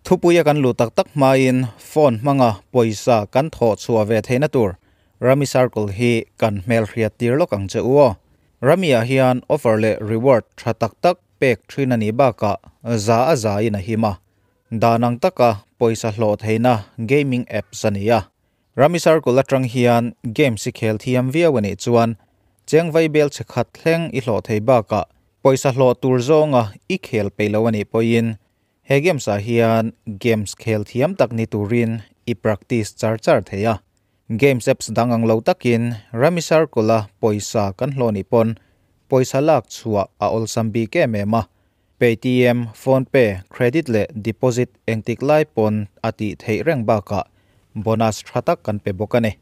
Thupuia kan luh tak tak hmain phone hmanga pawisa kan thawh chhuah ve theihna tur Rummy Circle hi kan hmelhriat tir lawk ang che u aw. Rummy ah hian offer leh reward tha tak tak pek thin a nih bakah za a za in a him a, dan ang taka pawisa hlawh theihna gaming apps a ni a. Rummy Circle atang hian games i khel thiam viau a nih chuan cheng vai bel che khat thleng i hlawh thei bakah pawisa hlawh tur zawnga i khel peih lo a nih pawhin He games ah hian games khel thiam tak ni turin i practice char char thei a. Games apps dang ang lo takin Rummy Circle a pawisa kan hlawh nih pawn pawisa lak chhuah a awlsam bik em em a. Paytm, PhonePe, credit leh deposit engtik lai pawn a tih theih reng bakah bonus tha tak kan pe bawk a ni.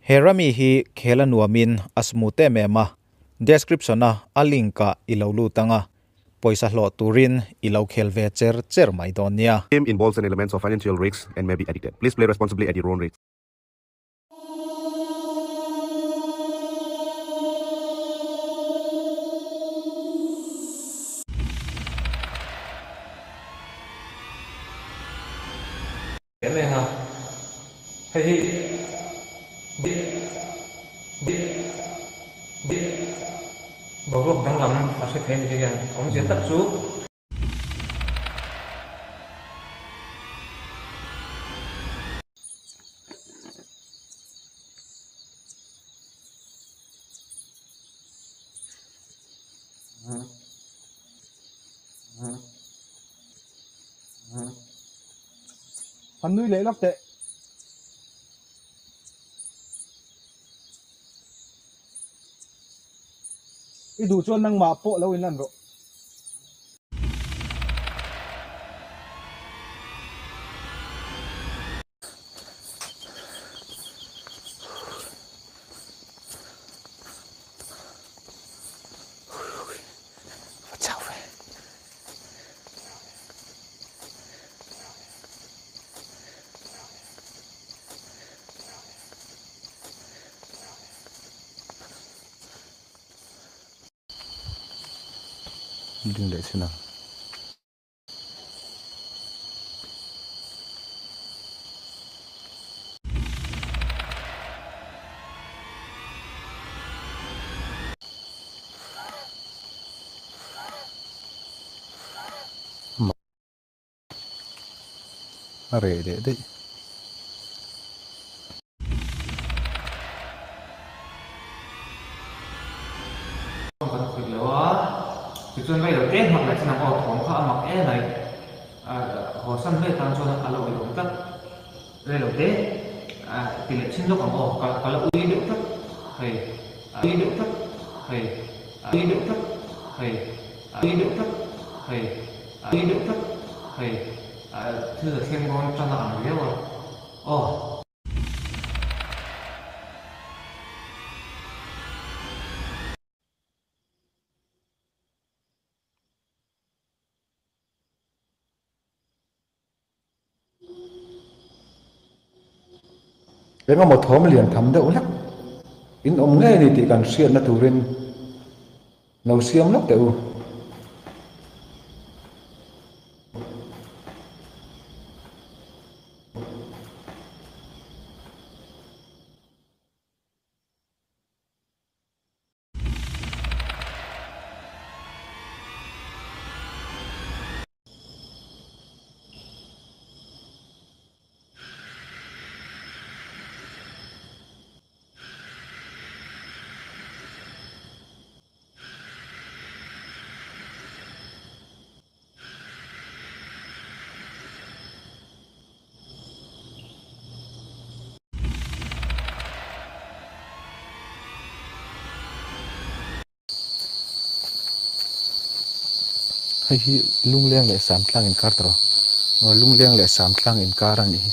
He Rummy hi khel a nuamin a smooth em em a. Description a a link ah i lo lut ang a. Pawisa hlawh turin i lo khel ve cher cher mai dawn nia. Game involves an elements of financial risks and may be addicted. Please play responsibly at your own risk. Em em a, hei hi bi bi bi boruak danglam a hre thei a ni hian awmzia tak chu. Han nui leh lawk teh. I duh chuan nangmah pawh lo inlan rawh. Ding leh chin ang. A reh leh daih. Kan khawih lo a, tichuan rei lo te hmak leh chin ang aw thawm kha a mak em mai. Haw san hle tan chuan a la ui awm tlat. Rei lo te ti leh chin lawk ang aw, ka la ui deuh tlat hei, ui deuh tlat hei, ui deuh tlat hei, ui deuh tlat hei, ui deuh tlat hei, thil a thleng dawn tan a ang viau a aw. Eng emaw thawm lian tham deuh hlek in awm ngei a ni tih kan hriatna turin lo siam lawk teh u. Hei hi lungleng leh samtlang inkar tawh aw lungleng leh samtlang inkar a nih hi.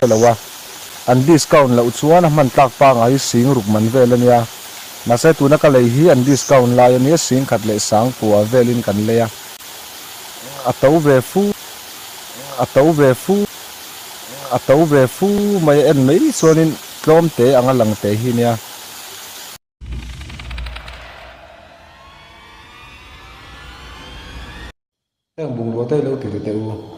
Lo a, an discount loh chuan a hman tlak pangai hi sing ruk man vel a nia. Mahse tuna ka lei hi an discount lai a nia, sing khat leh sang kua velin kan lei a. A to ve fu, a to ve fu, a to ve fu mai a en mai chuanin tlawm te anga lang te hi nia. Heng bungrua te hi lo ti ri teh u.